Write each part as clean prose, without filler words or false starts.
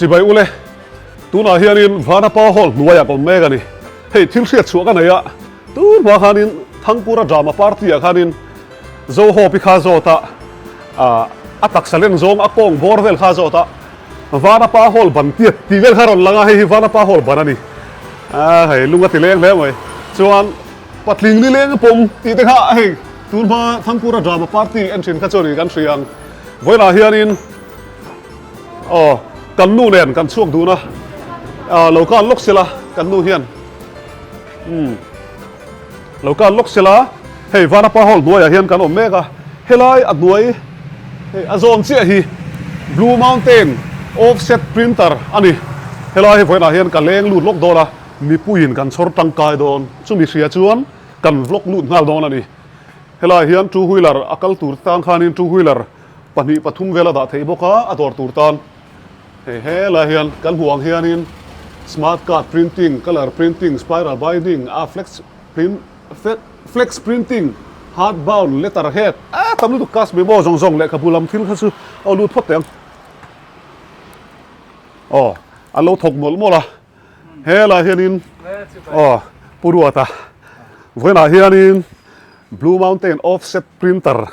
Chibai ule, tunah hianin Vanapa Hall hnuaiah ka awm mek a ni. Hei thil hriat chhuah ka nei a, tun hma khanin Thangpura Drama Party ah khanin Zohopi kha zawt a, a taksa len zawng a kawng bawr vel kha zawt a, Vanapa Hall ban tiat tih vel kha rawn lang a, hei hi Vanapa Hall ban a ni. Hei lung a ti leng hle mai. Chuan Patling ni leng pawm tih te kha hei tun hma Thangpura Drama Party en thin kha chuan kan hria ang. Vawiinah hianin aw kan nu nen kan chhuak dun a, lo kal lawk sela kan nu hian umm lo kal lawk sela hei Vanapa Hall hnuaiah hian kan awm mek a, helai a hnuai hei a zawn chiah hi Blue Mountain Offset Printer a ni. Helai hi vawiinah hian ka leng lut lawk dawn a. Mipuiin kan chhawr tangkai dawn, chumi hria chuan kan vlog lut nghal dawn a ni. Helaiah hian two wheeler a kal tur tan khanin two wheeler pahnih pathum vel a dah theih bawk a, a dawr tur tan. Hei helaiah hian kan hmuh ang hianin smart card printing, colour printing, spiral binding, a flex print flex printing, hard bound, letter head, a tam lutuk cash memo zawng zawng lehkhabu lam thil kha chu a lut phawt teh ang. Aw, an lo thawk mawlh mawlh a. Helaiah hianin aw Pu Ruata vawiinah hianin Blue Mountain Offset Printer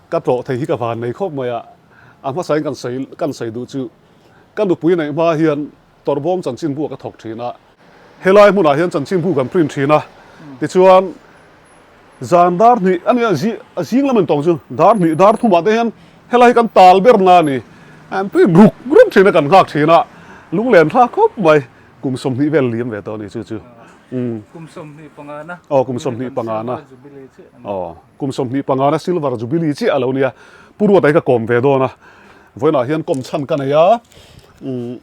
ka tlawh thei hi ka van nei khawp mai a, a hmasain kan sawi kan sawi duh chu ka nupui neih hma hian tawrhbawm chanchinbu ah ka thawk thin a, helai hmunah hian chanchinbu kan print thin a, tichuan Zan dar hnih a nia zi a zing lam an tawng chu dar hnih dar thumah te hian helai hi kan tal ber na a ni an tui ruk ruk thin a kan nghak thin a lunglen thlak khawp mai kum 20 vel liam ve tawh a ni chu chu umm Kum 25 na aw kum 25 na aw kum 25 na silver jubilee chiah a lo nia Pu Ruata hi ka kawm ve dawn a vawiinah hian kawm chhan ka nei a umm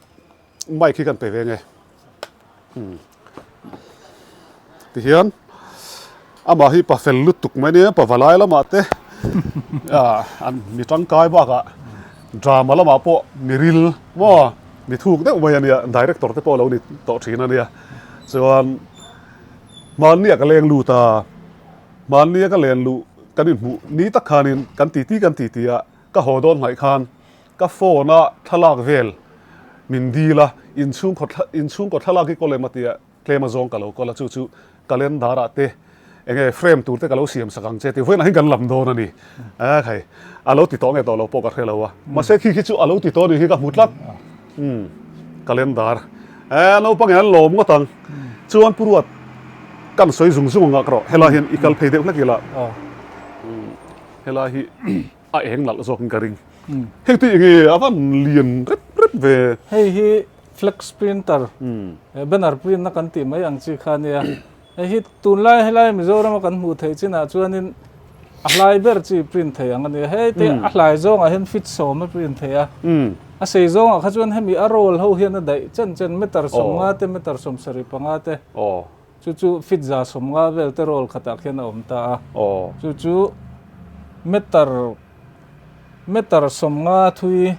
mic hi kan pe ve nge. Tihian amah hi pa fel lutuk mai nia pa valai lamah te ah an mi tangkai bakah drama lamah pawh mi ril maw mi thuk deuh mai a nia director te pawh a lo ni tawh thin a nia chuan hmanni ah ka leng lut a hmanni a ka len luh kan inhmuh ni tak khanin kan titi kan titi a ka haw dawn hnaih khan Ka phone a thlalak vel min dil a, inchhungkaw inchhungkaw thlalak hi kawl em a tia tlem a zawng ka lo kawl a, chu chu calendar ah te enge frame tur te ka lo siam sak ang che tih vawiinah hian kan lam dawn a ni. A khai a lo ti tawh nge tawh lo pawh ka hre lo a, mahse khi khi chu a lo ti tawh a ni hi ka hmu tlat. Umm calendar e naupang in an lawm ngawt ang chuan Pu Ruat kan sawi zung zung ang ah ka rawh helai hian i kal phei deuh hlek ila helai hi a eng nalh zawk in ka ring. Hei tih nge a van lian rep rep ve. Hei hi flex printer banner print na kan tih mai ang chi kha nia. Hei hi tunlai helai Mizoram a kan hmuh theih chinah chuanin a hlai ber chi print thei ang a nia. Hei te a hlai zawngah hian feet sawm a print thei a. A sei zawngah kha chuan hemi a roll ho hian a daih chen chen meter 50 te meter 75 te. Chu chu feet 150 vel te roll khatah khian a awm ta a. Chu chu meter meter 50 thui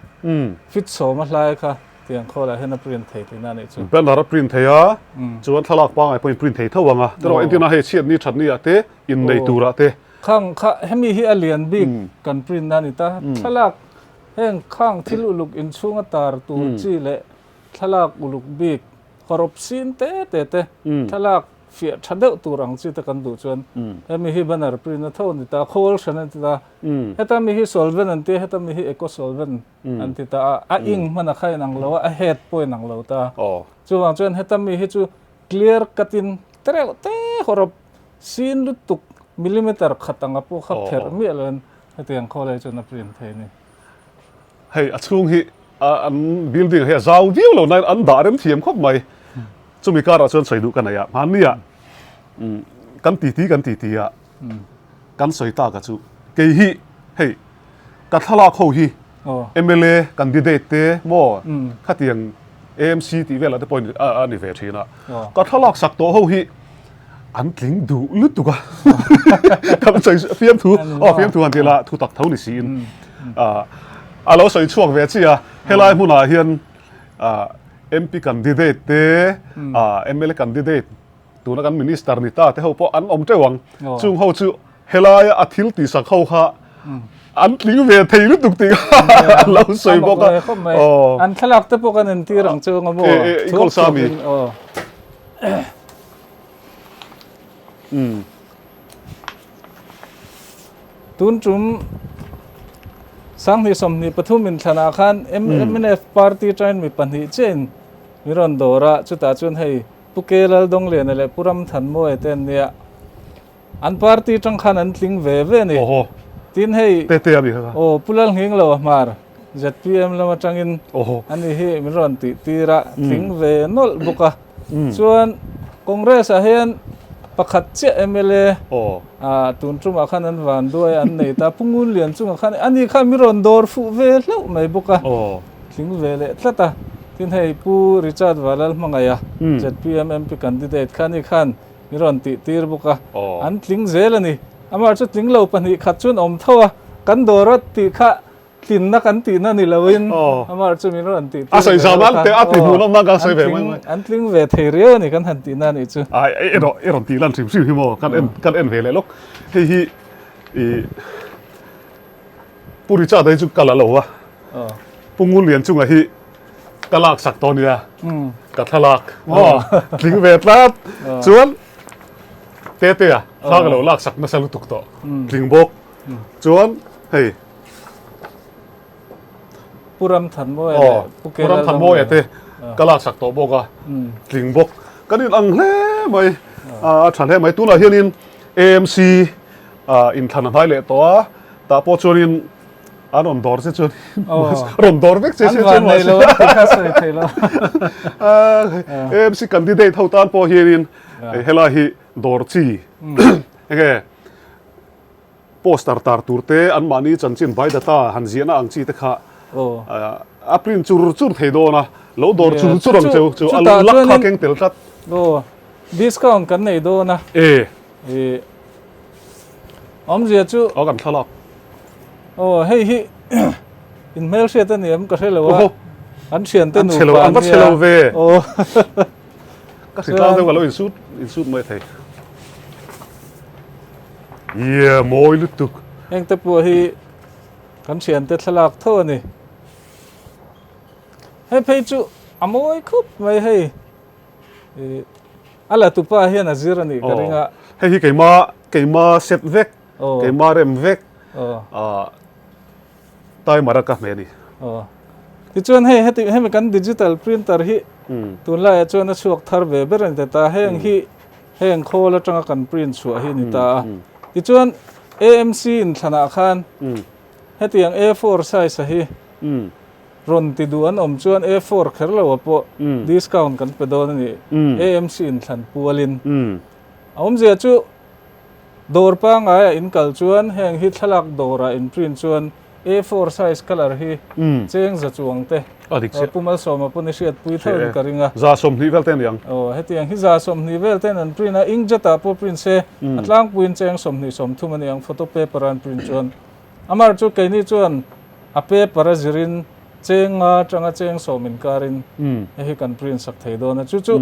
feet 10 a hlai kha tiang khawlah hian a print thei tihna a nih chu. Banner a print thei a, chuan thlalak pangngai pawhin print thei tho ang a. Erawh entirna hei chhiat ni that ni ah te, innei turah te. Khang kha hemi hi a lian bik kan print na a ni ta. Thlalak heng khang thil uluk inchhunga tar tur chi leh thlalak uluk bik Hawrawp sin te te te thlalak fiah tha deuh tur ang chi te kan duh chuan hemi hi banner print a tho a ni ta, khawl hran a ti ta, heta mi hi solvent an ti a, heta mi hi eco solvent an ti ta a, a ink hman a kha inang lo a, a head pawh inang lo ta. Chuvang chuan heta mi hi chu clear cut in tereuh te hawrawp sin lutuk millimeter khat anga pawh kha pherh miah lo in hetiang khawl ai chuan a print thei a ni. Hei a chhung hi an building hi a zau viau lo nain an dah rem thiam khawp mai. Chumi karah chuan sawi duh ka nei a, hmannia kan titi kan titi a, kan sawi tak a chu kei hi hei ka thlalak ho hi mla candidate te maw khatiang AMC tih velah te pawh a ni ve thin a, ka thlalak sak tawh ho hi an tling duh lutuk a kan sawi fiamthu aw fiamthu han tih lah thu tak tho ni siin a lo sawi chhuak ve chiah a helai hmunah hian MP candidate te mla candidate tuna kan minister ni ta te ho pawh an awm teuh ang chung ho chu helaia a thil tihsak ho kha. An tling ve thei lutuk tih kha an lo sawi bawk a. An thlalak te pawh kan entir ang chu anga maw? I call sa mi? Tun tum 2023 inthlanah khan mnf party atangin mi pahnih chiahin min rawn dawr a, chutah chuan hei Pu Ke Laldongliana leh Pu Ramthanmawia te an nia. An party atang khan an tling ve ve a ni. Awhaw. Tin hei. Tete a ni kha. Aw, Pu Lalnghinglo a hmar ZPM lam atangin Awhaw. ani hi min rawn tih tir a, tling ve nawlh bawk a. Chuan Congress ah hian pakhat chiah mla Aw. ah tun tumah khan an van duai a, an nei ta. Pu Ngunlian chungah khan ani kha min rawn dawr fuh ve hlauh mai bawk a. Aw. Tling ve leh tlat a. Tin hei Pu Richard Valalhmangaih a, ZPM MP candidate kha ani khan Mi rawn tih tir bawk a, an tling zel a ni. Amah chu tling lo pahnih khat chuan awm tho a, kan dawr a tih kha tlinna kan tihna ni loin amah chu min rawn tih tir ve bawk a. An tling ve thei riau a ni kan han tihna a nih chu. Ai i rawn tih lan hrim hrim hi maw kan en kan en ve leh lawk. Hei hi i Pu Richard a hi chu ka la lo a, Pu Ngunlian chunga hi Ka lak sak tawh nia ka thlalak maw tling ve tlat chuan Tetea thla ka lo lak sak nasa lutuk tawh tling bawk chuan hei Pu Ramthanmawia leh Pu Pu Ramthanmawia te ka lak sak tawh bawk a tling bawk kan in ang hle mai a tha hle mai tunah hianin AMC inthlan a hnai leh tawh a tah pawh chuanin An rawn dawr che chuan rawn dawr vek che se chuan mahse lo kha sawi thei lo. AMC candidate ho tan pawh hianin helai hi dawr chi enge poster tar tur te an mahni chanchin by data han ziahna ang chi te kha a print chur chur thei dawn a lo dawr chur chur ang cheu chu a lak kha keng tel tlat. Discount kan nei dawn a. Awmzia chu. Aw kan thlalak. Aw hei hi in hmelhriat a ni em ka hre lo a. An thian te nupa ania. An va chhe lo ve. Aw. Ka hritlang deuh ka lo insut insut mai thei. Yeah, mawi lutuk. Heng te pawh hi kan thian te thlalak tho a ni. Hei phei chu a mawi khup mai hei. A la tupa hian a zir a nih ka ring a. Hei hi keima keima set vek, keima rem vek, timer a ka hmeh a ni. Tichuan hei heti hemi kan digital printer hi tunlaiah chuan a chhuak thar ve ber a ni ta ta. Heng hi heng khawl atanga kan print chhuah hi a ni ta a. Tichuan AMC inthlanah khan hetiang A4 size a hi Rawn ti duh an awm chuan A four kher lo ah pawh discount kan pe dawn a ni. AMC in thlan pualin. A awmzia chu dawr pangai ah in kal chuan heng hi thlalak dawr ah in print chuan A four size colour hi cheng za chuang te Pu Malsawma pawn i hriatpui tho in ka ring a. Za 20 vel te a ni ang. Aw hetiang hi za 20 vel ten an print a, inkjet ah pawh print se a tlangpuiin cheng 20 30 a ni ang photo paper ah an print chuan. Amar chu keini chuan A paper a zirin cheng nga atanga cheng sawm inkarin hei hi kan print sak thei dawn a. Chu chu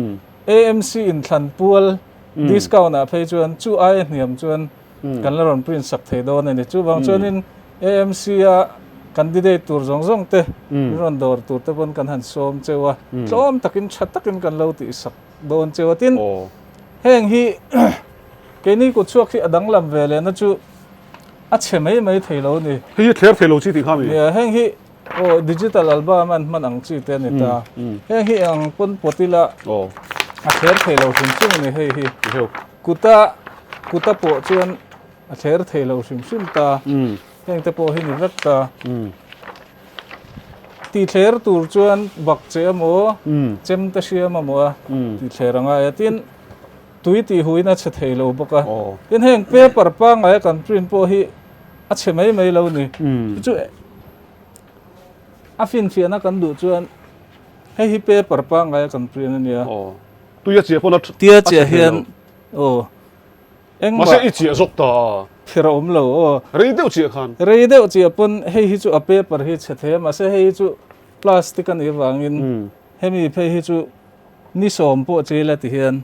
AMC inthlan pual discount ah phei chuan chu aia hniam chuan kan la rawn print sak thei dawn a ni. Chuvang chuanin AMC a candidate tur zawng zawng te min rawn dawr tur te pawn kan han sawm cheu a, tlawm takin tha takin kan lo tih sak dawn cheu a. Tin, heng hi keini kutchhuak hi a danglam ve lehna chu A chhe mai mai thei lo a ni. Hei hi thler thei lo chi tih kha mi? Nia, heng hi aw digital album an hman ang chi te a ni ta. Heng hi eng pawn pawt ila a thler thei lo hrim hrim a ni hei hi. Kuta kuta pawh chuan a thler thei lo hrim hrim ta. Heng te pawh hi ni vek ta. Ti thler tur chuan bak che emaw chem te hriam emaw a ti thler a ngai a. Tin. Tui tih huin a chhe thei lo bawk a. Tin heng paper pangngai a kan print pawh hi a chhe mai mai lo ni. Chu chu a finfiahna kan duh chuan hei hi paper pangngai a kan print a nia. Tui a chiah pawn a Tia chiah hian aw engmah Mahse i chiah zawk ta. Phir a awm lo aw. Rei deuh chiah khan. Rei deuh chiah pawn hei hi chu a paper hi chhe thei a mahse hei hi chu plastic a nih avangin hemi phei hi chu Ni sawm pawh chei la ti hian.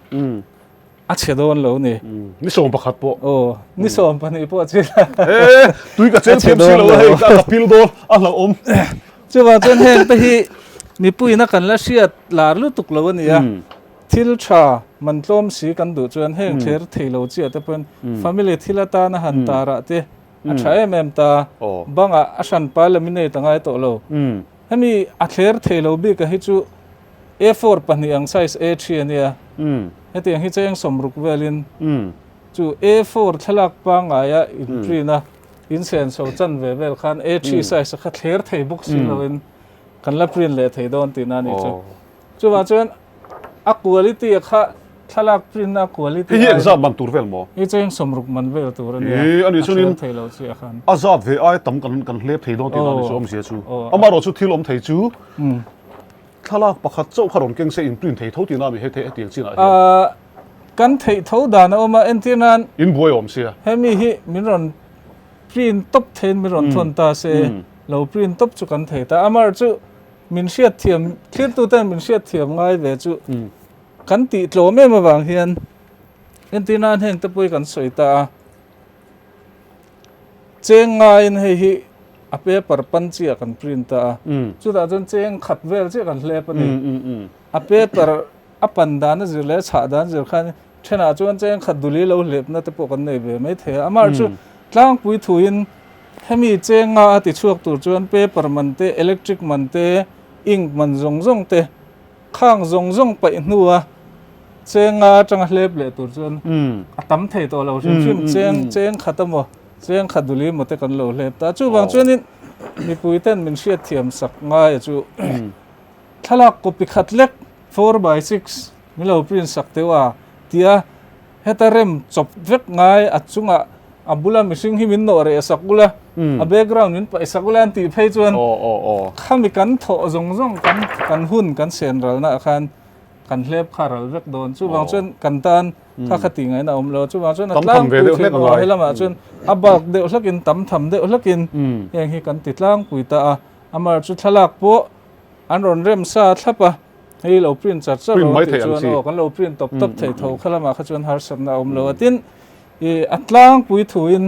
A chhe dawn lo ni. Ni 11 pawh. Aw, ni 12 pawh a chhe. He, tui ka cheng thiam si lo a hei, ka pil dawn a hlauhawm. Chuvang chuan heng te hi mipuiin a kan la hriat lar lutuk lo a ni a. Thil tha man tlawm si kan duh chuan heng thler thei lo chiah te pawhin family thil atana han tarah te a tha em em ta. Bangah a hranpa laminate a ngai tawh lo. Hemi a thler thei lo bik a hi chu A4 pahnih ang size A3 a nia. Hetiang hi cheng 60 velin chu A4 thlalak pangngaia in print a, in senso chan ve vel khan A3 size a kha thler thei bawk si loin kan la print leh thei dawn tihna a ni chu. Chuvang chuan a quality a kha thlalak print na quality Hei hi engzat man tur vel maw? Hei cheng 60 man vel tur a nia. Ih, ani chuan in thei lo chi a khan. A zat ve ai tam kan kan hlep thei dawn tihna a ni chu awmzia chu. Amaherawhchu thil awm thei chu thlalak pakhat chauh kha rawn keng se in print thei tho tihna a mi hei thei hetiang chinah hian. Kan theih tho dan a awm a, entir nan. In buai awm sia. Hemi hi min rawn print tawp theiin min rawn thawn ta se, lo print tawp chu kan thei ta. Amaherawhchu min hriat thiam, thlirtuten min hriat thiam ngai ve chu kan tih tlawm em avang hian entir nan heng te pawh hi kan sawi ta a, cheng ngaiin hei hi a paper pan chiah kan print ta a, chutah chuan cheng khat vel chiah kan hlep a ni. A paper a pan dan a zir leh a chhah dan a zir khan thenah chuan cheng khat duli lo hlepna te pawh kan nei ve mai thei a, amaherawhchu tlangpui thuin Hemi chenga a ti chhuak tur chuan paper man te, electric man te, ink man zawng zawng te, khang zawng zawng paih hnua chenga atanga hlep leh tur chuan a tam thei tawh lo hrim hrim. Cheng cheng khat emaw, cheng khat duli emaw te kan lo hlep ta. Chuvang chuanin mipui ten min hriatthiam sak ngai a chu thlalak copy khat lek 4x6 min lo print sak teuh a tia Heta rem chawp vek ngai a chungah a bula mihring hi min nawh reh sak ula, a background min paih sak ula an tih phei chuan khami kan thawh zawng zawng kan kan hun kan sen ralna ah khan kan hlep kha ral vek dawn. Chuvang chuan kan tan kha kha tih ngaihna a awm lo. Chuvang chuan a tlangpui thei aw helamah chuan a bulk deuh hlakin tam tham deuh hlakin heng hi kan ti tlangpui ta a. Amaherawhchu thlalak pawh an rawn rem sa thlap a. Hei lo print char char lo tih chuan aw kan lo print tawp tawp thei tho kha lamah kha chuan harsatna a awm lo a tin i a tlangpui thuin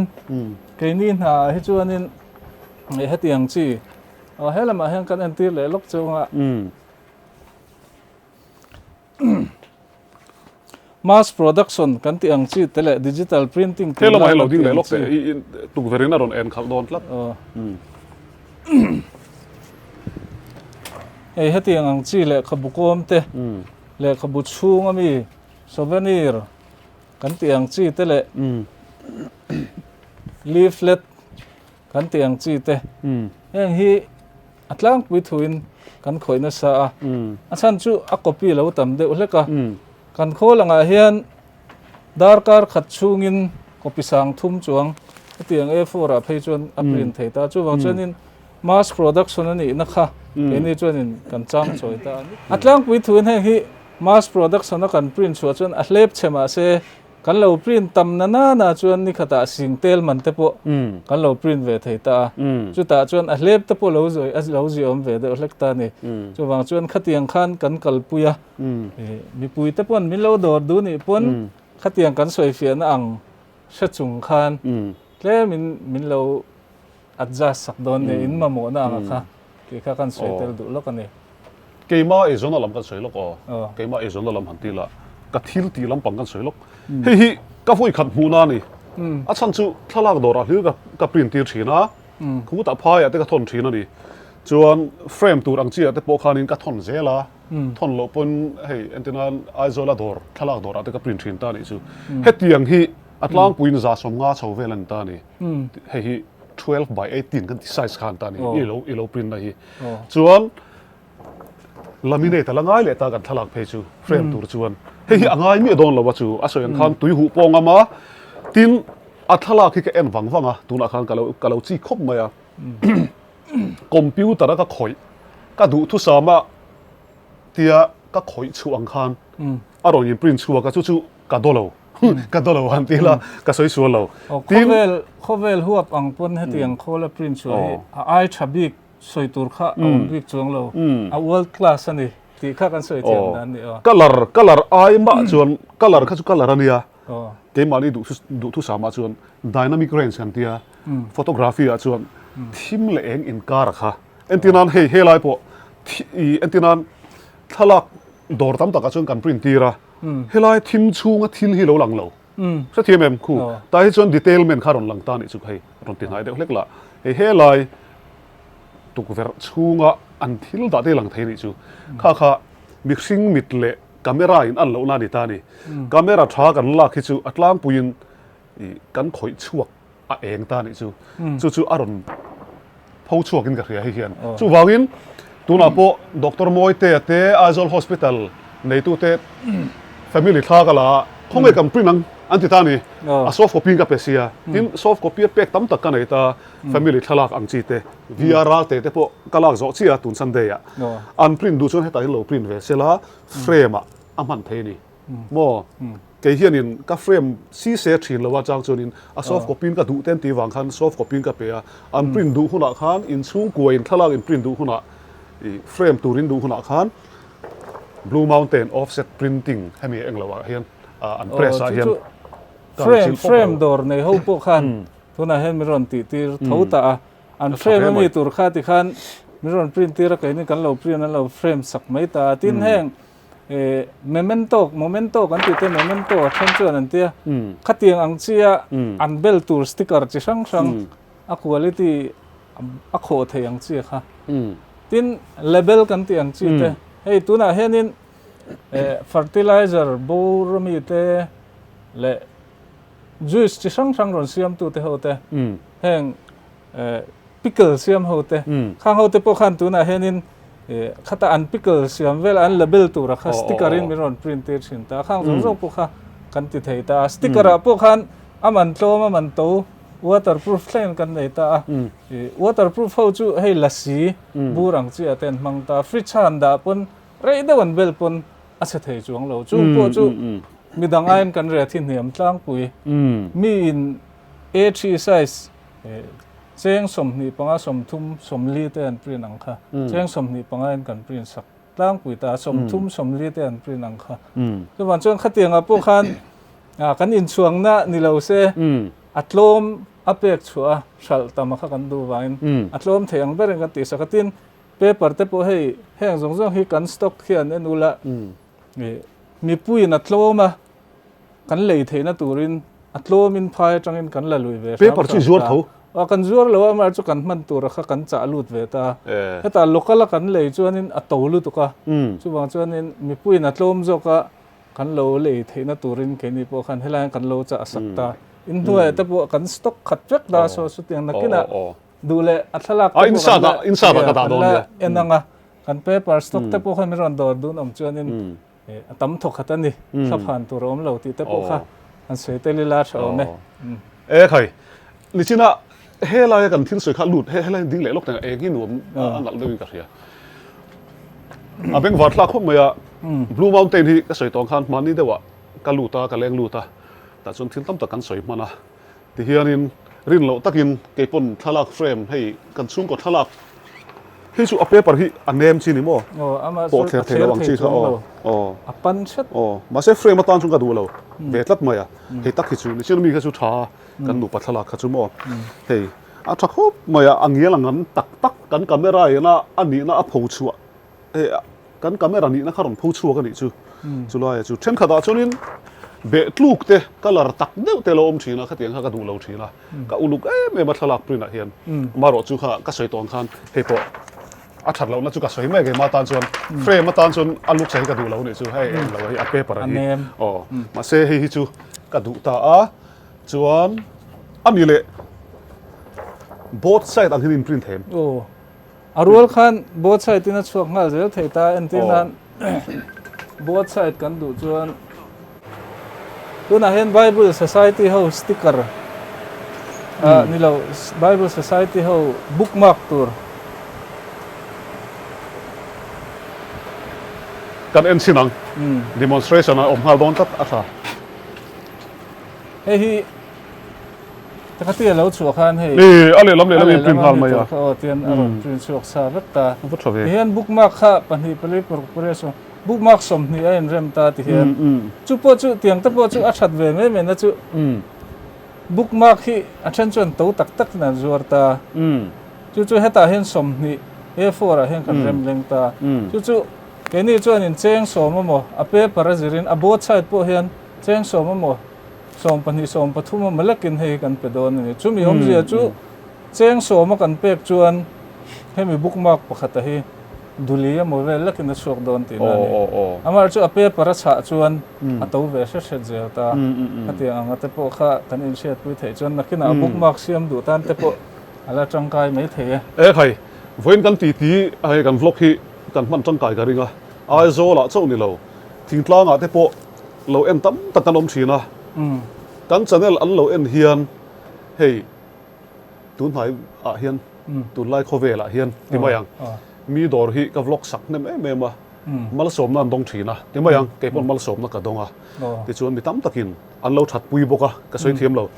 keini hna ah hi chuanin hetiang chi aw he lamah hian kan entir leh lawk chunga mass production kan tih ang chi te leh digital printing he lamah hian lo ding leh lawk teh i tukverh in a rawn en khalh dawn tlat Hei hetiang ang chi lehkhabu kawm te, lehkhabu chhung ami souvenir kan tih ang chi te leh leaflet kan tih ang chi te heng hi a tlangpui thuin kan khawih nasa a, a chhan chu a copy lo tam deuh hlek a, kan khawl angah hian Darkar khat chhungin copy sang thum chuang hetiang A4 ah phei chuan a print thei ta. Chuvang chuanin mass production a nihna kha keini chuanin kan chang chawi ta a ni. A tlangpui thuin heng hi mass production a kan print chhuah chuan a hlep chhe mahse kan lo print tam na na na chuan ni khatah sing tel man te pawh kan lo print ve thei ta a. Chutah chuan a hlep te pawh lo zawi a lo ziawm ve deuh hlek ta a ni. Chuvang chuan khatiang khan kan kalpui a. Mipui te pawn min lo dawr duh nih pawn khatiang kan sawi fiahna ang hre chung khan tlem in min lo adjust sak dawn nia in mamawhna anga kha tih kha kan sawi tel duh lawk a ni. Keimah eizawnna lam kan sawi lawk aw. Keimah eizawnna lam han ti la ka thil tih lampang kan sawi lawk. Hei hi ka vawi khat hmuhna a ni. A chhan chu thlalak dawrah hlir ka print tir thin a, khutah phaiah te ka thawn thin a ni. Chuan frame tur ang chiah te pawh khanin ka thawn zel a. Thawn loh pawn hei entirnan Aizawla dawr thlalak dawrah te ka print thin ta anih chu. Hetiang hi a tlangpuiin 150 chho vel a ni ta a ni. Hei hi 12 by 18 kan ti size kha a ni ta a ni i lo i lo print na hi. Chuan laminate a la ngai leh ta kan thlalak phei chu frame tur chuan. Hei hi a ngai miah dawn lo a chu a sawi ang khan tui huh pawh ngam a tin a thlalak hi ka en vang vang a tunah khan ka lo ka lo chi khawp mai a. Computer a ka khawih ka duhthusam a tia ka khawih chhuah ang khan a rawn in print chhuak a chu chu ka daw lo ka daw lo han ti ila ka sawi sual lo. Khawvel khawvel huap ang pawn hetiang khawl a print chhuah hi a ai tha bik sawi tur kha a awm bik chuang lo a world class a ni. Tih kha kan sawi thiam dan ni aw. Colour colour ai mah chuan colour kha chu colour a nia. Keimahni duhthusam ah chuan dynamic range kan tia photography ah chuan thim leh eng inkar kha entir nan hei helai pawh entir nan thlalak dawr tam takah chuan kan print tir a helai thim chhunga thil hi lo lang lo hrethiam em khu tah hi chuan detailment kha rawn lang ta anih chu hei rawn ti hnai deuh hlek lah hei helai tukverh chhunga an thil dah te lang thei anih chu kha kha mihring mit leh Camera in an lohna a ni ta a ni. Camera tha kan lak hi chu a tlangpuiin kan khawih chhuak a eng ta a nih chu. Chu chu a rawn pho chhuakin ka hria hei hian. Chuvangin tunah pawh Doctor Mawitea te Aizawl Hospital neitute family thla ka la a, khawnge kan print ang an ti ta a ni. A soft copy in ka pe sia. Tin, soft copy a pek tam tak ka nei ta, family thlalak ang chi te, VR te te pawh ka lak zawh chiah a tun Sunday ah. An print duh chuan hetah hian lo print ve sela frame ah a hman thei a ni. Maw? Kei hianin ka frame si se thin lo a chang chuanin a soft copy in ka duh ten tih vang khan soft copy in ka pe a. An print duh hunah khan inchhungkua in thlalak in print duh hunah ih frame tur in duh hunah khan Blue Mountain offset printing hemi eng lo ah hian an press ah hian Frame frame dawr nei ho pawh khan tunah hian min rawn tih tir tho ta a. An frame a mi tur kha tikhan min rawn print tir a keini kan lo print an lo frame sak mai ta a. Tin heng memento momento kan tih te memento a then chuan an tia khatiang ang chia an bel tur sticker chi hrang hrang a quality a khawh thei ang chi kha. Tin label kan tih ang chi te hei tunah hianin fertilizer bur ami te leh juice chi hrang hrang rawn siamtu te ho te heng pickle siam ho te khang ho te pawh khan tunah hianin khata an pickle siam vel an label tura kha sticker in min rawn print tir thin ta khang zawng zawng pawh kha kan ti thei ta a sticker ah pawh khan a man tlawm a man to waterproof thleng kan nei ta a waterproof ho chu hei lasi bur ang chi ah te an hmang ta fridge a han dah pawn rei deuh an bel pawn a chhe thei chuang lo chung pawh chu midang aiin kan reh thi hniam tlangpui mi in A3 size cheng 25 30 40 te an print ang kha cheng 25 in kan print sak tlangpui ta 30 40 te an print ang kha chuvan chuan khatianga pawh khan kan inchhuangna ni lo se a tlawm a pek chhuah a hral tam kha kan duh vangin a tlawm thei ang berin kan tih sak a tin paper te pawh hei heng zawng zawng hi kan stock hian en ula mipuiin a tlawm a kan lei theihna turin a tlawmin phai atangin kan la lui ve hram Paper chu i zuar tho? Aw kan zuar lo a amah chu kan hman tura kha kan chah lut ve ta a. Heta local a kan lei chuanin a to lutuk a. Chuvang chuanin mipuiin a tlawm zawk a kan lo lei theihna turin keini pawh khan helaiin kan lo chah sak ta. Inhnuaiah te pawh kan stock khat vek ta a saw chutiang nakinah duh leh a thlalak te pawh kan la en ang a. Kan paper stock te pawh khan min rawn dawr dun awm chuanin A tam thawk khat a ni. Thla phan tur a awm lo tih te pawh kha an sawi tel ila tha awm e. E khai, nichina helaia kan thil sawi kha lut he helai ding leh lawk teng eng hi nuam a nalh deuhin ka hria. A bengvar thlak khawp mai a, Blue Mountain hi ka sawi tawng khan hmanni deuhah ka lut a, ka leng lut a, tah chuan thil tam tak kan sawi hman a. Tihianin rin loh takin kei pawn thlalak frame hei kan chhungkaw thlalak hei chu a paper hi a nem chi ni maw? Pawh thler thei lo ang chi kha aw aw a pan hret aw mahse frame atan chuan ka duh lo ve tlat mai a hei tak hi chu nichina mi kha chu tha kan nupa thlalak kha chu maw hei a tha khawp mai a a ngial ang an tak tak kan camera ina a nihna a pho chhuah hei Kan camera nihna kha rawn pho chhuak a nih chu. Chulaiah chu thenkhatah chuanin beh tluk te, colour tak deuh te a lo awm thin a, khatiang kha ka duh lo thin a. Ka uluk em em a thlalak print ah hian. Amaherawh chu kha ka sawi tawh ang khan hei pawh a that lohna chu ka sawi mai keimah atan chuan frame atan chuan a looks ah hi ka duh lo a nih chu. Hei eng lo hi a paper ah hi. Aw mahse hei hi chu ka duh ta a. Chuan a ni leh both side ang hian in print thei em? A rual khan both side in a chhuak nghal zel thei ta entir nan both side kan duh chuan tunah hian Bible Society ho sticker ah ni lo Bible Society ho bookmark tur. Kan en chhin ang demonstration a awm nghal dawn tlat a tha. Hei hi. Te kha ti a lo chhuah khan hei. E, a lehlam lehlam in print nghal mai a. Aw tian a rawn print chhuak sa vek ta. A va tha ve. Tihian bookmark kha pahnih pali paruk pariat sawm bookmark 20 a inrem ta tihian. Chu pawh chu tiang te pawh chu a that ve mai mai na chu bookmark hi a then chuan to tak tak in an zuar ta. Chu chu hetah hian 20 A4 ah hian kan rem leng ta. Chu chu keini chuan in cheng sawm emaw a paper a zirin a both side pawh hian cheng sawm emaw 12 13 emaw lekin hei hi kan pe dawn a ni. Chumi awmzia chu cheng sawma kan pek chuan hemi bookmark pakhata hi duli emaw vel lekin a chhuak dawn tihna a ni. Amaherawhchu chu a paper a chhah chuan a to ve hret hret zel ta. Khatiang anga te pawh kha kan inhriatpui theih chuan nakinah bookmark siam duh tan te pawh a la tangkai mai thei e. E khai, vawiin kan titi hei kan vlog hi kan hman tangkai ka ring a, Aizawlah chauh ni lo, thingtlangah te pawh lo en tam tak kan awm thin a, kan channel an lo en hian hei tunhnai ah hian tunlai khawvel ah hian ti mai ang, mi dawr hi ka vlog sak hnem em em a, malsawmna an dawng thin a, ti mai ang, kei pawn malsawmna ka dawng a, tichuan mi tam takin an lo that pui bawk a, ka sawi thiam lo.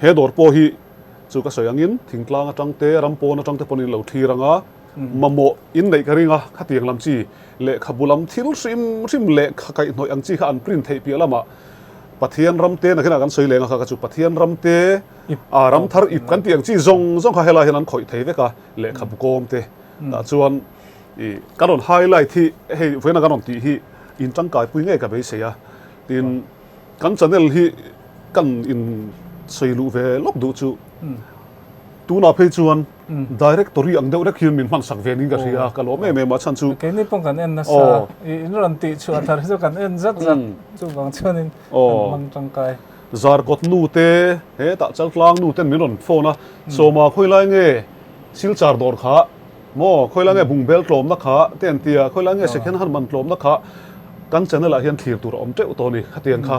He dawr pawh hi chu ka sawi angin thingtlang atang te, ram pawn atang te pawhin lo thlir ang a, mamawh in neih ka ring a, khatiang lam chi lehkhabu lam thil hrim hrim lehkha kaihhnawih ang chi kha an print theih piah lamah Pathian ram te nakinah kan sawi leng a kha kha chu Pathian ram te a ram thar ip kan tih ang chi zawng zawng kha helai hian an khawih thei vek a, lehkhabu kawm te tah chuan ih kan rawn highlight hi hei vawiina kan rawn tih hi in tangkaipui ngei ka beisei a, tin. Kan channel hi kan in sawi luh ve lawk duh chu tunah phei chuan directory ang deuh rek hian min hman sak ve niin ka hria a, ka lawm em em a chhan chu. Keini pawh kan en nasa, in rawn tih chhuah thar hi chu kan en zat zat chuvang chuanin kan hmang tangkai. Zarkawt nu te hetah Chaltlang nu ten min rawn phone a, Sawma khawilai nge Silchar dawr kha Maw, khawilai nge bungbel tlawmna kha te an ti a, khawilai nge second hand man tlawmna kha kan channel ah hian thlir tur a awm teuh tawh a ni. Khatiang kha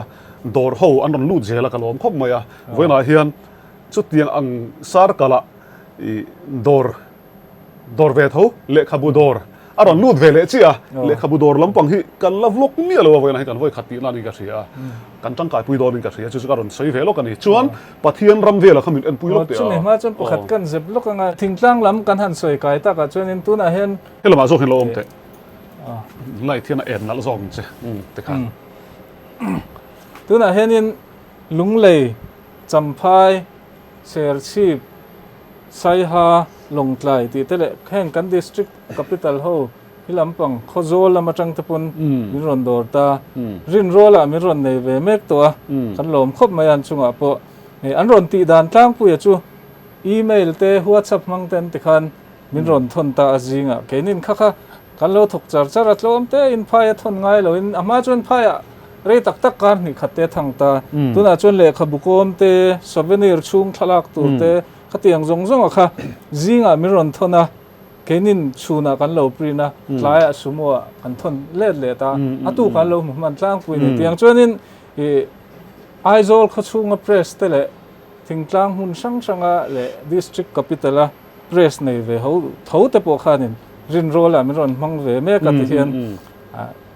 dawr ho an rawn lut zel a, ka lawm khawp mai a. Vawiinah hian chutiang ang circle ah ih dawr dawr ve tho lehkhabu dawr a rawn lut ve leh chiah a, lehkhabu dawr lampang hi kan la vlog miah lo a, vawiinah hian kan vawi khat tihna niin ka hria a. Kan tangkaipui dawnin ka hria, chu chu ka rawn sawi ve lawk a ni. Chuan Pathian ram velah kha min enpui lawk teh a. Chumi hma chuan pakhat kan zep lawk anga thingtlang lam kan han sawi kai takah chuanin tunah hian. He lamah zawk hian lo awm teh. Light hian a en nalh zawk ang che tikhan. Tunah hianin Lunglei, Champhai, Serchhip, Saiha, Lawngtlai tih te leh heng kan district capital ho Hi lampang Khawzawl lam atang te pawn min rawn dawr ta. Rinrawlah min rawn nei ve mek tawh a, kan lawm khawp mai a an chungah pawh. Hei an rawn tih dan tlangpuia chu email te whatsapp hmang te an ti khan min rawn thawn ta a zingah. Keinin kha kha kan lo thawk char char a, tlawm te in phai a thawn ngai loin a hma chuan phaiah rei tak tak kar hnih khat te a thang ta. Tunah chuan lehkhabu kawm te, souvenir chhung thlalak tur te khatiang zawng zawng a kha zingah min rawn thawn a. Keinin chhunah kan lo print a, tlaiah sumo ah kan thawn let let a, a tu kan lo hmu hman tlangpui a ni. Tiang chuanin ih Aizawl khawchhunga press te leh thingtlang hmun hrang hranga leh district capital a press nei ve ho tho te pawh khanin rinrawlah min rawn hmang ve mek a tihian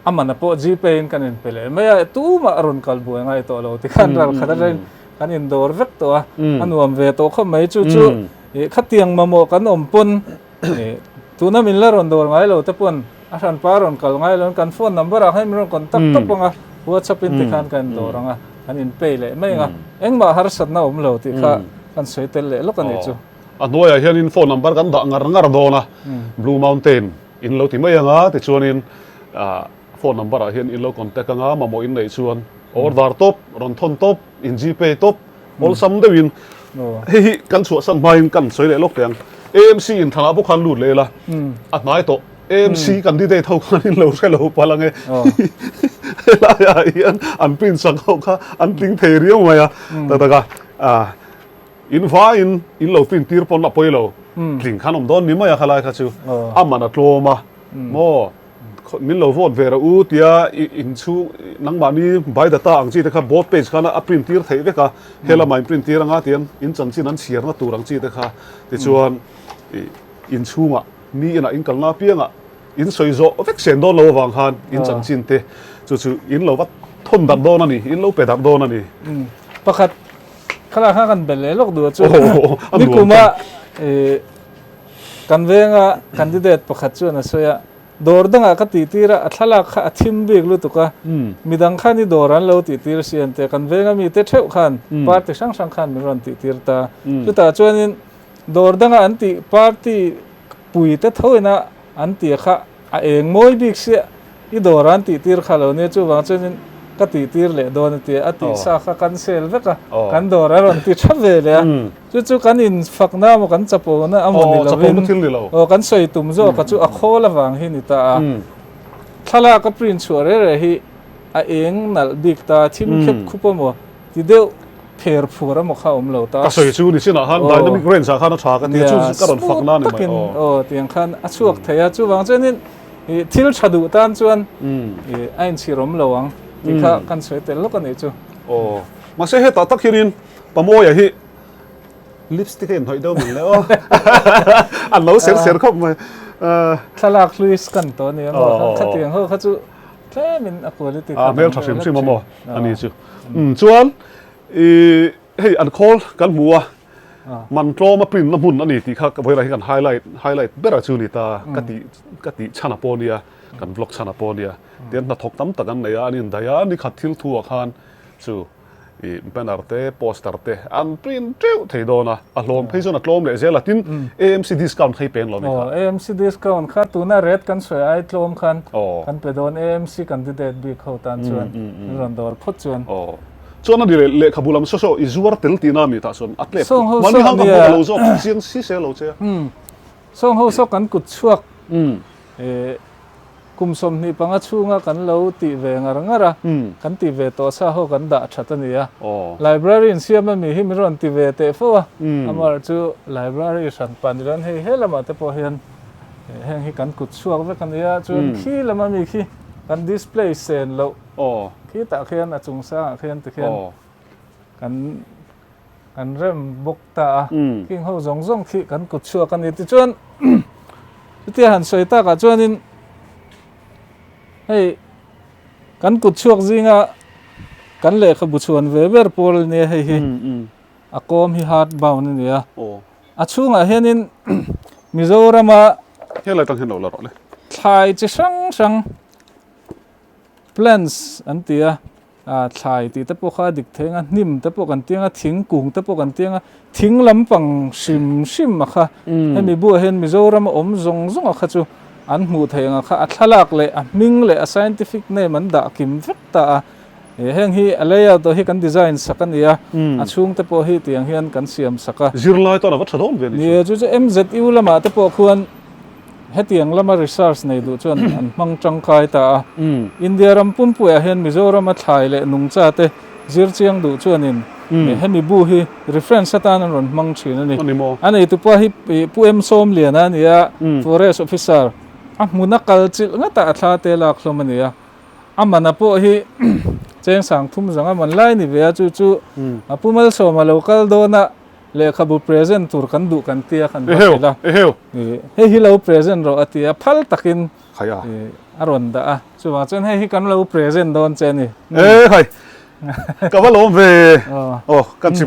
a mana pawh Gpay in kan inpe leh mai a, tumah a rawn kal buai ngai tawh lo tikhan ral khat atangin kan indawr vek tawh a, a nuam ve tawh khawp mai chu chu. Ih khatiang mamawh kan awm pawn ih tuna min la rawn dawr ngai lo te pawn a hranpa rawn kal ngai lo kan phone number ah khan min rawn contact tawp ang a whatsapp in tikhan kan in dawr ang a kan in pay leh mai ang a engmah harsatna awm lo tih kha kan sawi tel leh lawk a nih chu. A hnuaiah hianin phone number kan dah ngar ngar dawn a Blue Mountain in lo ti mai ang a tichuanin ah phone number ah hian in lo contact ang a mamawh in neih chuan order tawp rawn thawn tawp in gpay tawp Awlsam deuhin hei hi kan chhuahsan hmain kan sawi leh lawk teh ang. AMC in thlanah bawk khan lut leh ila a hnai tawh. AMC candidate ho khan in lo hre lo palh ang e. Helaiah hian an print sak ho kha an tling thei riau mai a. Tak tak a in vaiin in lo print tir pawn a pawi lo. Tling khan awm dawn ni mai a khalai kha chu a man a tlawm a maw. Min lo vote ve rawh u tia in chhung nangmahni by data ang chi te kha board page khan a print tir theih vek a, he lamah in print tir anga tian in chanchin an chhiarna tur ang chi te kha tichuan in chhungah mi inah in kalna apiangah in sawi zawh vek sen dawn lo avang khan in chanchin te chu chu in lo va thawn darh dawn a ni, in lo pe darh dawn a ni. Pakhat. Khala kha kan bel leh lawk duh a chu. Nikuma kan venga candidate pakhat chuan a sawi a, dawr dangah ka tihtir a, a thlalak kha a thim bik lutuk a, midang khan i dawr an lo tihtir si an tia, kan venga mite theuh khan party hrang hrang khan min rawn tihtir ta. Chutah chuanin dawr danga an tih party pui te thoina an tia kha a eng mawi bik sia i dawr an tih tir kha lo nia chuvang chuanin ka tih tir leh dawn a tia a tih sa kha kan sel vek a kan dawr a rawn ti tha ve leh a chu chu kan in fakna emaw kan chapona emaw ni lovin aw kan sawi tum zawk a chu a khawl avang hi ni ta a thlalak a print chhuah reh reh hi a eng nalh bik ta thim khep khup emaw Ti deuh pher phur emaw kha awm lo ta. Ka sawi chu ni chinah khan dynamic range ah khan a tha ka ti a, chu chu ka rawn fak na ni mai aw. Aw tiang khan a chhuak thei a, chuvang chuanin thil tha duh tan chuan a inchhir awm lo ang tih kha kan sawi tel lawk a nih chu. Aw mahse hetah tak hianin Pamoia hi lipstick a inhnawih deuh mai le aw, an lo ser ser khawp mai. Thlalak hlui scan tawh a ni ang aw, khatiang ho kha chu tlemin a quality kha a hmel tha hrim hrim a maw a ni chu. Chuan i hei an khawl kan hmu a man tlawm a print na hmun a ni tih kha vawilah hi kan highlight highlight ber a chu ni ta ka tih ka tih chhan a pawh nia kan vlog chhan a pawh nia tian hnathawk tam tak an nei a an indaih a ni khat thil thu ah khan chu I banner te poster te an print teuh thei dawn a, a hlawm phei chuan a tlawm leh zel a, tin AMC discount kha i pen lo ni kha. Aw AMC discount kha tuna rate kan sawi ai tlawm khan kan pe dawn AMC candidate bik ho tan chuan an rawn dawr phawt chuan. Aw chuan a ni leh lehkhabu lam saw saw i zuar tel tihna mi tah chuan a tlep mahni hang ka hmu ka lo zawk chiang si se lo che a. Sawng ho saw kan kut chhuak Kum 25 chhunga kan lo tih ve ngar ngar a, kan tih ve tawh sa ho kan dah that a ni a. Library in siam ami hi min rawn ti ve teh fo a, amaherawh chu library hran pah ni loin hei he lamah te pawh hian heng hi kan kut chhuak vek a ni a, chuan khi lama mi khi kan display sen loh khitah khian a chung sangah khian tikhian kan kan rem bawk ta a, khing ho zawng zawng khi kan kut chhuak a ni. Tichuan chutia han sawi takah chuanin hei kan kut chhuak zinga kan lehkhabu chhuan ve ber pawl a nia hei hi a kawm hi hard bound a ni a, a chhungah hianin Mizorama Helai tang hian lo la rawh le. Thlai chi hrang hrang plants an ti a. Thlai tih te pawh kha a dik thei ang a, hnim te pawh kan tiang a, thingkung te pawh kan tiang a, thing lampang hrim hrim a kha hemi buah hian Mizoram a awm zawng zawng a kha chu an hmuh theih ang a kha a thlalak leh a hming leh a scientific name an dah kim vek ta a, heng hi a layout ah hi kan design sak a ni a, a chhung te pawh hi tiang hian kan siam sak a. Zirlai tan a va tha dawn ve a ni chu. Ni, chu chu MZU lamah te pawh khuan Hetiang lama research nei duh chuan an hmang tangkai ta a. India ram pumpuiah hian Mizorama thlai leh nungcha te zir chiang duh chuanin hemi bu hi reference atan an rawn hmang thin a ni. A neitupa hi Pu M Sawmliana a ni a, Forest Officer, a hmuna kal chilh ngatah a thla te lak hlawm a ni a. A mana pawh hi cheng sang thum zanga man lai ni ve a, chu chu Pu Malsawma lo kal dawn a, Lehkhabu present tur kan duh kan tia kan va hrilh a, hei hi lo present rawh a ti a, phal takin a rawn dah a, chuvang chuan hei hi kan lo present dawn che a ni. E khai, ka va lawm ve, aw kan chi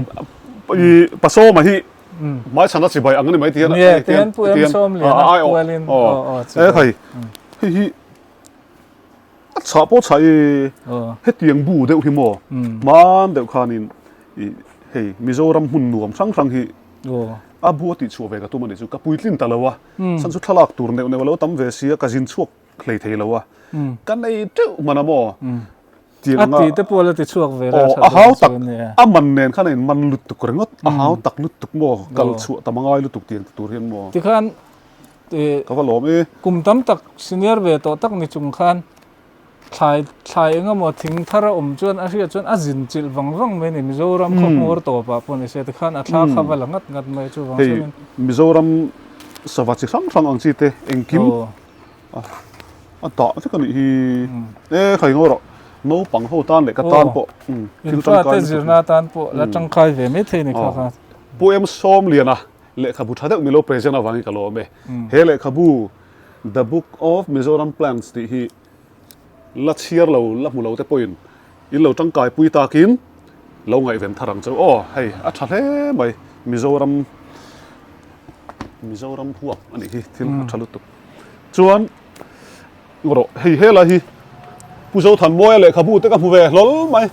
i Pasawma hi hmaichhana chibai ang a ni mai ti hian Nia, tihian Pu Em Sawmliana pualin aw aw chibai. E khai, hei hi a chhah pawh chhah i hetiang bu deuh hi maw hman deuh khanin i hei Mizoram hmun nuam hrang hrang hi a bu a tihchhuah ve ka tum a nih chu ka puitlin ta lo a chhan chu thlalak tur neuh neuh a lo tam ve si a ka zin chhuak hlei thei lo a ka nei teuh hman a maw tiang anga a tih te pawh la ti chhuak ve la a hau tak a man nen khan a in man lutuk ringawt a hau tak lutuk maw kal chhuah tam a ngai lutuk tiang tur hian maw tikhan Ka va lawm e. Kum tam tak senior ve tawh tak ni chung khan thlai thlai eng emaw thing thar a awm chuan a hriat chuan a zin chilh vang vang mai a ni. Mizoram khaw hmawr tawpah pawh ni se tikhan a thla kha va la ngat ngat mai chuvang chuanin. Hei Mizoram sava chi hrang hrang ang chi te engkim a dah vek a nih hi. E khai ngaw rawh naupang ho tan leh ka tan pawh thil tangkai lutuk. Zirna tan pawh la tangkai ve mai thei a ni kha kha. Pu M Sawmliana Lehkhabu tha deuh milo present avangin ka lawm e. He lehkhabu The Book of Mizoram Plants tih hi la chhiar lo, la hmu lo te pawhin in lo tangkai pui takin Lo ngaihven thar ang chu aw hei a tha hle mai Mizoram Mizoram huap a nih hi thil a tha lutuk chuan rawh hei helai hi Pu Zothanmawia lehkhabu te ka hmu ve hlawl mai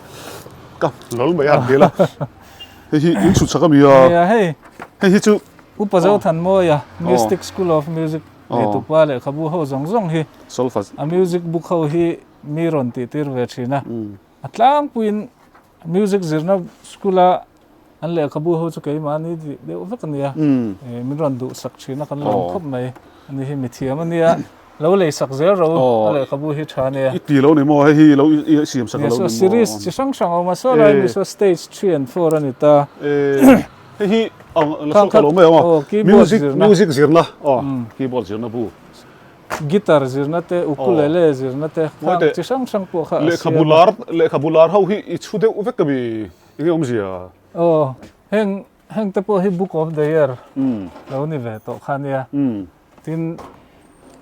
ka hlawl mai a han ti la hei hi in chhut chak a mi a Nia hei hei hi chu Upa Zothanmawia Mystic School of Music neitupa lehkhabu ho zawng zawng hi Solfa a music book ho hi mi rawn tih tir ve thin a A tlangpuiin music zirna school a an lehkhabu ho chu keimahni tih deuh vek a nia. Min rawn duhsak thin a kan lawm khawp mai. Ani hi mithiam a nia. Lo lei sak zel ro a lehkhabu hi tha a nia. I ti lo ni maw? Hei hi lo i siam sak a lo ni maw? Series chi hrang hrang a awm a. Saw lai mi saw stage 3 and 4 a ni ta. Hei hi la saw ta lo mai ang aw. Music music zirna aw keyboard zirna bu. Guitar zirna te, ukulele zirna te, khang chi hrang hrang pawh kha a siam a. Lehkhabu lar ho hi i chhu deuh vek a mi? Enge awmzia? Aw, heng heng te pawh hi book of the year lo ni ve tawh kha nia. Tin,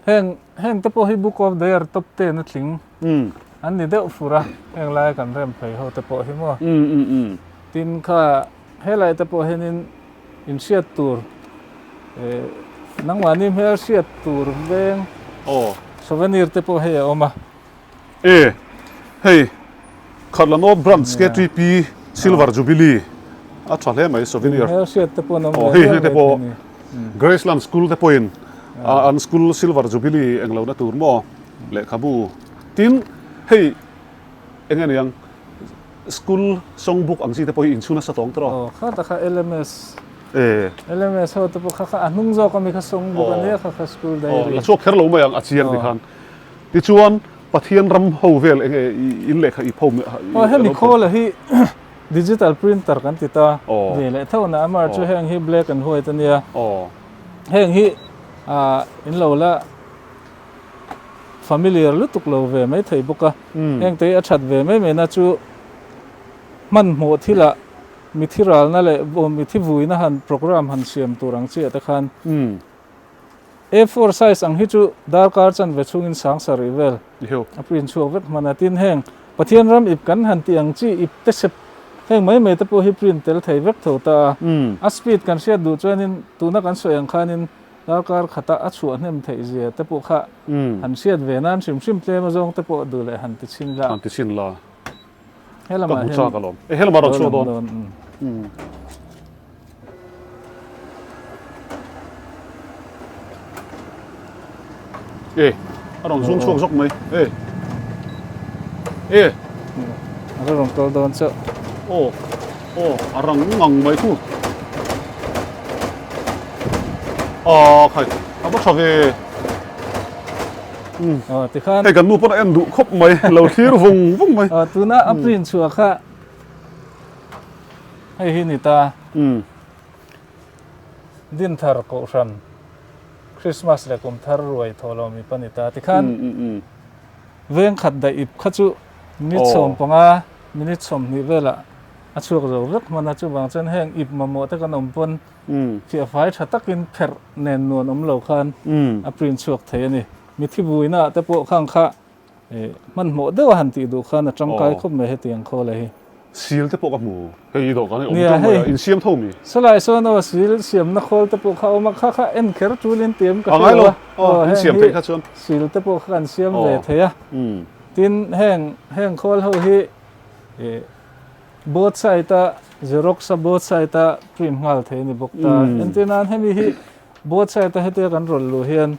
heng heng te pawh hi book of the year top ten a tling an ni deuh fur a, heng laia kan rem phei ho te pawh hi maw. Tin kha helai te pawh hianin Inhriat tur eh nangmahni hmel hriat tur veng Aw. Souvenir te pawh hei a awm a. E hei Khatla North Branch KTP Silver Jubilee a tha hle mai souvenir. Hmel hriat te pawh an awm ve hei te pawh Graceland School te pawhin an school Silver Jubilee englo na tur maw lehkhabu tin hei eng nge niang School song book ang chi te pawh hi inchhun nasa tawng tawh a. Aw kha tak kha LMS. E. LMS ho te pawh kha kha a hnung zawk ami kha song book a nia kha kha school diary. Aw la chhuak kher lo mai ang a chiang ti khan. Tichuan Pathian ram ho vel eng nge in lehkha i pho Aw hemi khawl a hi digital printer kan ti ta ve leh tho na amar chu heng hi black and white a nia. Aw. Heng hi in lo la familiar lutuk lo ve mai thei bawk a, heng te hi a that ve mai mai na chu hmanhmawh thilah mithi ralna leh mithi vuina han program han siam tur ang chiah te khan A4 size ang hi chu darkar chanve chhungin sang sarih vel a print chhuak vek hman a, tin heng Pathian ram ip kan han tih ang chi ip te sep heng mai mai te pawh hi print tel thei vek tho ta a, a speed kan hriat duh chuanin tuna kan sawi ang khanin Darkar khata a chhuah hnem theih zia te pawh kha han hriat ve nan hrim hrim tlem a zawng te pawh duh leh han ti chhin la. Han ti chhin la. He lamah hian. Ka hmu chak alawm. E he lamah rawn chhuak dawn. E a rawn zung chhuak zawk mai. E. E. A rawn kal dawn chauh. Aw. Aw a rang ngang mai thu. Aw khai a va tha ve Aw tikhan hei kan nu pawn a en duh khawp mai lo thlir vung vung mai Aw tuna a print chhuah kha hei hi ni ta Dinthar Kohhran Christmas leh kum thar ruai thaw lo mi pa ni ta tikhan veng khat daih ip kha chu minute 15 minute 20 velah A chhuak zo vek hman a, chuvang chuan heng ip mamawh te kan awm pawn fiah fai tha takin pherh nen nuan awm lo khan a print chhuak thei a ni. Mithi buina ah te pawh khang kha hmanhmawh deuh a han tih duh khan a tangkai khawp mai hetiang khawl a hi. Sil te pawh ka hmu, hei i dawhkan hi awm teuh mai a, insiam tho mi? Sawlai sawn aw sil siamna khawl te pawh kha a awm a, kha kha en kher tulin tih ka hre lo a, aw heng hi sil te pawh kha kan siam ve thei a, tin heng heng khawl ho hi Both side a xerox a both side a print nghal thei a ni bawk ta. Entir nan hemi hi both side a hetia kan rawlh luh hian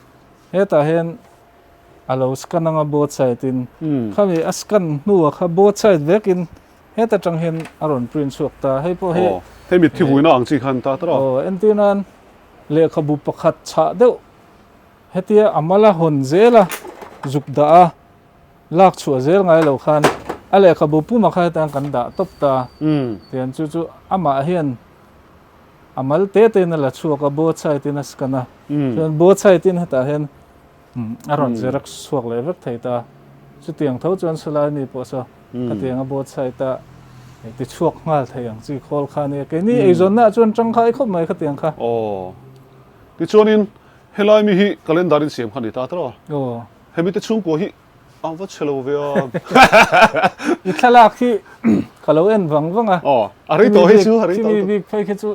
hetah hian a lo scan anga both side in khami a scan hnuah kha both side vekin heta tang hian a rawn print chhuak ta. Hei pawh hi Hei mitthi vuina ang chi khan ta tawh a. Aw entir nan lehkhabu pakhat chhah deuh hetia a mal a hawn zel a zuk dah a. Lak chhuah zel ngai lo khan a lehkhabu puma kha hetiang kan dah tawp ta. Tian chu chu amah hian a mal te tein a la chhuak a, both side in a scan a. Chuan both side in hetah hian a rawn xerox chhuak leh vek thei ta. Chutiang tho chuan sawlai mi pawh saw khatiang a both side a ti chhuak nghal thei ang chi khawl kha a nia. Keini eizawnna ah chuan tangkai khawp mai khatiang kha. Aw. Tichuanin helai mi hi calendar in siam kha a ni ta tawh a. Aw. Hemi te chhungkua hi. A va chhe lo ve a. I thlalak hi ka lo en vang vang a. Aw, a rei tawh hei chu, a rei tawh. Khimi bik phei khi chu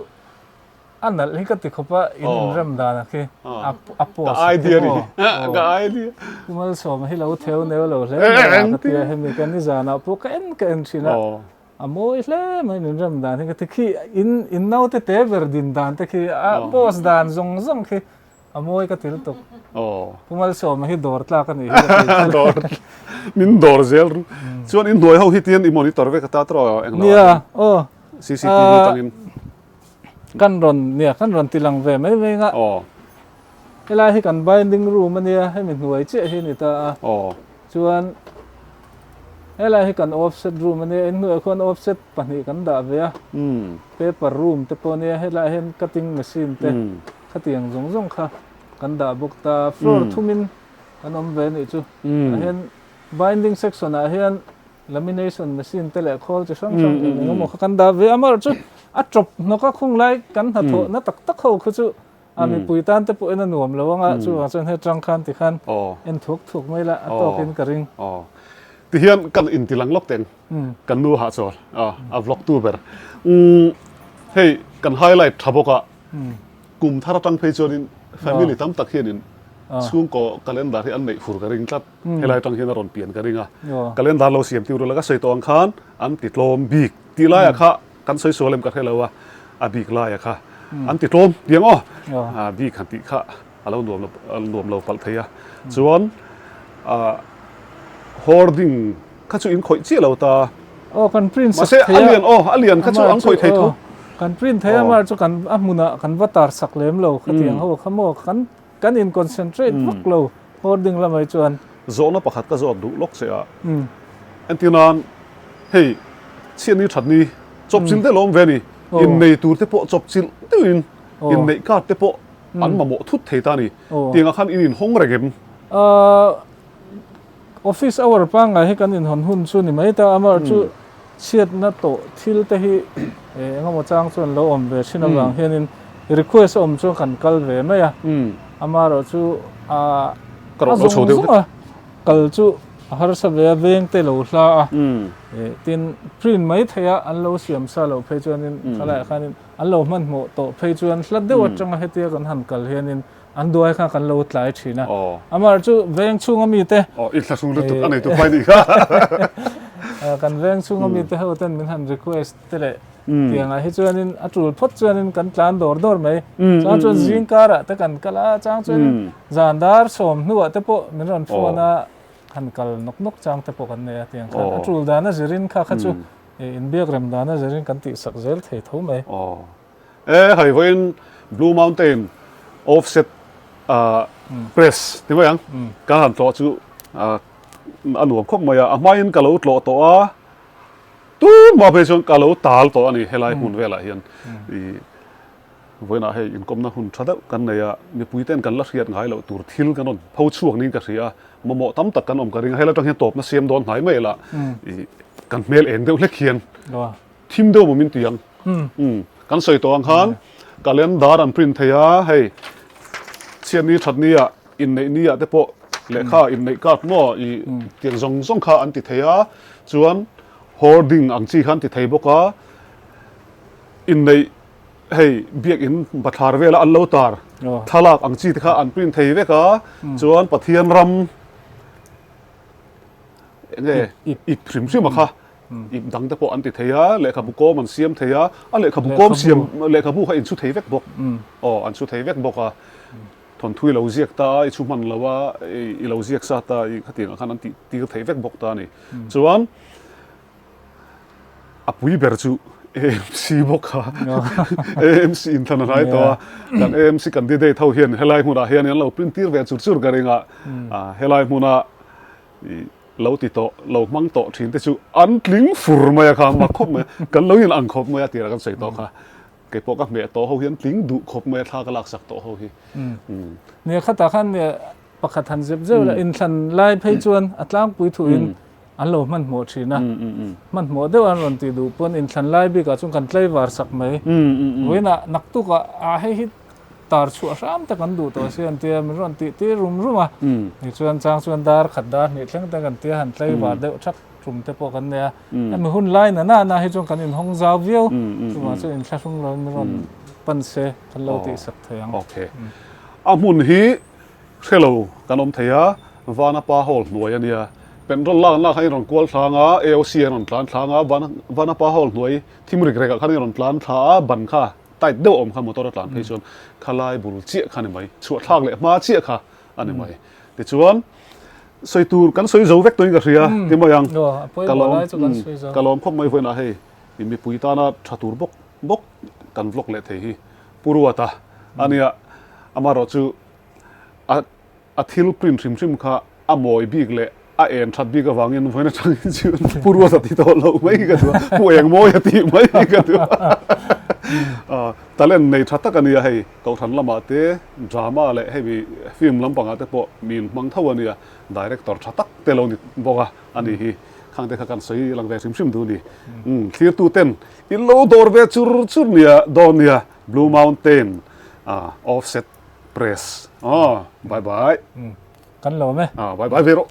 a nalh hi ka ti khawp a, in inrem dan a khi a post Ka idea ni, ka idea. Pu Malsawma hi lo theu neu lo hle mai a ka ti a, hemi ka nizanah pawh ka en ka en thin a. A mawi hle mai in inrem dan hi ka ti khi, in in naute te ber din dan te khi a post dan zawng zawng khi A mawi ka til tuk. Pu Malsawma hi dawr tlak a nih hi ka ti tel. Dawr min dawr zel ru. Chuan in hnuai ho hi tian i monitor vek ata tawh englo. Nia aw. CCTV tangin. Kan rawn nia kan rawn ti lang ve mai mai nga. Aw. Helai hi kan binding room a nia hemi hnuai chiah hi a ni ta a. Aw. Chuan helai hi kan offset room a nia in hnuaiah khuan offset pahnih kan dah ve a. Paper room te pawh a nia helaiah hian cutting machine te. Khatiang zawng zawng kha kan dah bawk ta, floor thumin kan awm ve anih chu. Tah hian binding section ah hian lamination machine te leh khawl chi hrang hrang eng eng emaw kha kan dah ve a, amaherawh chu a tawp hnawk a khung lai kan hnathawh na tak tak ho khu chu a mipui tan te pawhin a nuam lo anga chuvang chuan he tang khan tikhan en thuak thuak mai la a tawkin ka ring. Tihian kan intilang lawk teng kan nu hahchawl a vlog tu ber hei kan highlight tha bawk a. Kum thar atang phei chuanin family tam tak hianin chhungkaw calendar hi an neih fur ka ring tlat. Helai atang hian a rawn pian ka ring a. Calendar lo siam tir ula ka sawi tawh ang khan an ti tlawm bik tih laiah kha kan sawi sual em ka hre lo a, a bik laiah kha an ti tlawm tih ang aw. Bik han tih kha a lo nuam lo nuam lo palh thei a. Chuan hoarding kha chu in khawih chiah lo ta. Aw kan print sak thei a. Mahse a lian aw a lian kha chu an khawih thei tho. Kan print thei a mar chu kan a hmunah kan va tar sak lem lo khatiang ho kha maw kan kan in concentrate vak lo hoarding lamah chuan. Zawhna pakhat ka zawt duh lawk che a. Entir nan hei chhiatni thatni chawpchilh deuh lo awm ve a ni. Innei tur te pawh chawpchilh deuhin inneih card te pawh an mamawh thut thei ta a ni. Tiangah khan in inhawng reng em? Office hour pangngai hi kan inhawn hun chu ni mai ta, amaherawh chu chhiatna tawh thil te hi engemaw chang chuan lo awm ve thin avang hianin request a awm chuan kan kal ve mai a, amaherawh chu a zawng zawnga kal chu a harsa ve a, veng te lo hla a, tin print mai theia an lo siam sa loh phei chuanin khalaiah khanin an lo hmanhmawh tawh phei chuan hla deuh atanga hetia kan han kal hianin An duai kha kan lo tlai thin a. Amar chu veng chhunga mite. Aw, i thlahrung lutuk a nei tu pai nih kha. Kan veng chhunga mite ho ten min han request te leh tiangah hi chuanin a tul phawt chuanin kan tlan dawr dawr mai. Chang chuan zing karah te kan kal a, chang chuanin zan dar sawm hnuah te pawh min rawn phone a, han kal nawk nawk chang te pawh kan nei a tiang khan. A tul dan a zirin kha kha chu inbiak rem dan a zirin kan tihsak zel thei tho mai. E hei vawiin Blue Mountain Offset Press ti mai ang kan han tlawh chu a nuam khawp mai a, a hmain ka lo tlawh tawh a, tunhma phei chuan ka lo tal tawh a ni helai hmun velah hian i vawiinah hei inkawmna hun tha deuh kan nei a, mipui ten kan la hriat ngai loh tur thil kan rawn pho chhuak niin ka hria a, mamawh tam tak kan awm ka ring a, helai atang hian tawpna siam dawn hnai mai lah i kan hmel eng deuh hlek hian. Thim deuh maw min ti ang. Umm kan sawi tawh ang khan calendar an print thei a, hei chhiatni thatni ah inneih ni ah te pawh lehkha inneih card maw i tiang zawng zawng kha an ti thei a, chuan hoarding ang chi kha an ti thei bawk a, inneih hei biakin bathlar vela an lo tar thlalak ang chi te kha an print thei vek a, chuan Pathian ram enge ip hrim hrim a kha. Ip dang te pawh an ti thei a, lehkhabu kawm an siam thei a, a lehkhabu kawm siam lehkhabu kha inchhu thei vek bawk. Aw, an chhu thei vek bawk a. Thawnthu i lo ziak ta a, i chhu hman lo a, i lo ziak sa ta i khatiang ah khan an tih tir thei vek bawk ta a ni. Chuan a pui ber chu AMC bawk kha AMC inthlan a hnai tawh a, kan AMC candidate ho hian helai hmunah hian an lo print tir ve chur chur ka ring a, helai hmuna i lo ti tawh, lo hmang tawh thin te chu an tling fur mai a kha, mak khawp mai a, kan lo in ang khawp mai a tirah kan sawi tawh kha, kei pawh ka hmeh tawh ho hi an tling duh khawp mai a thla ka laksak tawh ho hi. Nia khatah khan nia pakhat han zep zeuh la, inthlan lai phei chuan a tlangpui thuin an lo hmanhmawh thin a, hmanhmawh deuh an rawn tih duh pawn inthlan lai bikah chuan kan tlaivar sak mai, vawiinah naktukah ah hei hi. tar chhuah hram te kan duh tawh si an tia min rawn tih tir rum rum a. Tichuan chang chuan dar khat dar hnih thleng te kan tia han tlaivar deuh thak tum te pawh kan nei a. Hemi hun lai na na na hi chuan kan inhawng zau viau. Chuvang chuan inthlahrung lo in min rawn pan se kan lo tihsak thei ang. Okay. A hmun hi hre lo kan awm thei a, Vanapa Hall hnuai a nia. Petrol lak lak khan i rawn kual thlang a, AOC an rawn tlan thlang a, Vanapa Hall hnuai thim rik rekah khan i rawn tlan thla a, ban kha tight deuh a awm kha motor a tlan phei chuan khalai bul chiah kha a ni mai, chhuah thlak leh hma chiah kha a ni mai. Tichuan sawi tur kan sawi zo vek tawhin ka hria ti mai ang. Ka lawm ka lawm khawp mai vawiinah hei mipui tana tha tur bawk bawk kan vlog leh thei hi Pu Ruata a nia amaherawh chu a A thil print hrim hrim kha a mawi bik leh a en that bik avangin vawiin atangin chuan Pu Ruata ti tawh loh mai ka duh a, Pu Engmawia tih mai ka duh a. Talent nei tha tak a nia hei, Kohhran lamah te drama leh hemi film lampangah te pawh min hmang tho a nia, director tha tak te lo ni bawk a, a ni hi. Khang te kha kan sawi lang ve hrim hrim duh a ni. Thlirtu ten in lo dawr ve chur chur nia dawn nia, Blue Mountain offset. Press. Oh, bye bye. Kan lo me. Ah, bye bye ve ro.